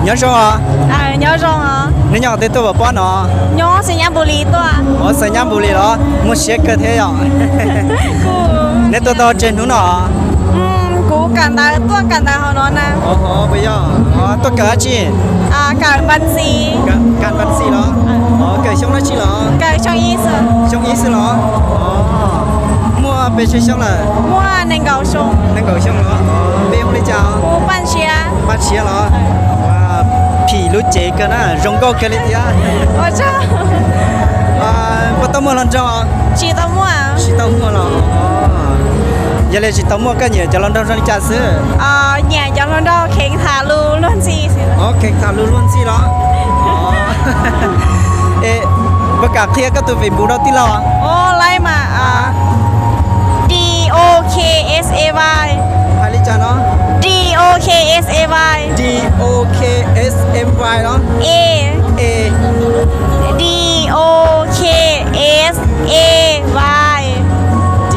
Nyob zoo os. Nyob zoo os. Neb nyob qhov twg tuaj pov pob no? Nyob Xeem Nyab Npus Lis tuaj. Ov, Xeem Nyab Npus Lis los muaj siab kawg thiab yom. Neb tuaj tau tsawg hnub no? Kuv kawm ntawv, tuaj kawm ntawv hauv no na. Ov, puas yog? Ov, tuaj kawm dab tsi? Kawm npas xis. Kawm npas xis los? Ov, kawm xyoo dab tsi los? Kawm xyoo ib xwb. Xyoo ib xwb los? Ov, muaj pes tsawg xyoo lawm? Muaj nees nkaum xyoo. Nees nkaum xyoo los? Ov, npe hu li cas? Kuv Paj Siav. Paj Siav los? Phim lub cev kawg na, zoo nkauj kawg li thiab. Ua tsaug. Puas tau muaj hluas nraug? Tsis tau muaj. Tsis tau muaj los? Ov, yog li tsis tau muaj koj nyiam cov hluas nraug zoo li cas xwb? Nyiam cov hluas nraug kheev tham lus luag ntxhi xwb. Ov, kheev tham lus luag ntxhi los? Ov, es puas kam qhia koj tus Facebook rau tij laug? Ov, lawv mas, D O K S A Y. Hais li cas no? D O K S A Y. D O K S A Y los? A. A. D O K S A Y. D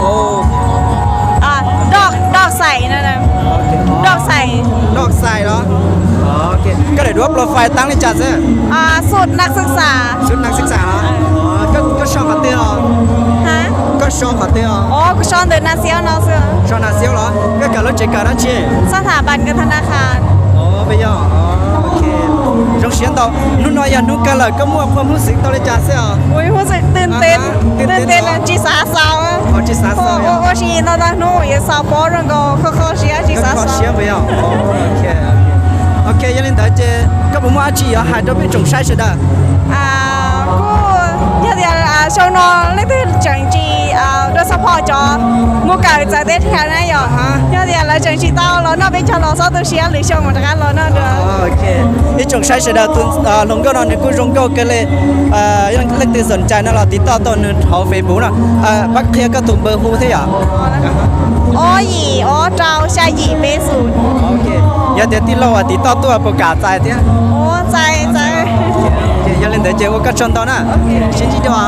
O. Dog, dog xais no. Dog xais. Dog xais los? Koj daim duab profile tab li cas xwb? Xub naj xwb xas. Xub naj xwb xas los? Koj so qhov twg os? Koj so qhov twg os? Kuv so ntawm Nas Xiaub no xwb. So Nas Xiaub los? Koj kawm lub tsev kawm dab tsi? Xab tham npas kawm thab na khas. Ov, puas yog? Zoo siab ntau. Hnub no yog hnub kawg lawm, koj muaj qhov hmoob xwm tau li cas xwb os? Ua tsis xav xaus. Ua tsis ntau tau hnub yuav xaus pob zoo nkaus kho kho siab tsis xav xaus. Ok, yog li ntawd ces koj puas muaj dab tsi yuav hais rau peb tsoom saib sawv daws? Kuj yog tias xyoo no leej twg tseem tsis dua xov phom cov mus kawm txawv teb chaws na yom, yog tias lawv tseem tsis tau los noj peb caug los txhob tu siab, lwm xyoo mam rov qab los noj dua. Ib tsoom saib sawv daws, tus hluas nkauj no nws kuj zoo nkauj kawg li. Leej twg xom cai no los tiv toj tau nws hauv Facebook no. Pab qhia koj tus npawb hu thiab yom? Ob yim ob rau xya yim peb xus. Yog tias tij laug uas tiv toj tuaj puas kam txais thiab? Yog li ntawd ces ua koj tsaug ntau na. Sib ntsib dua.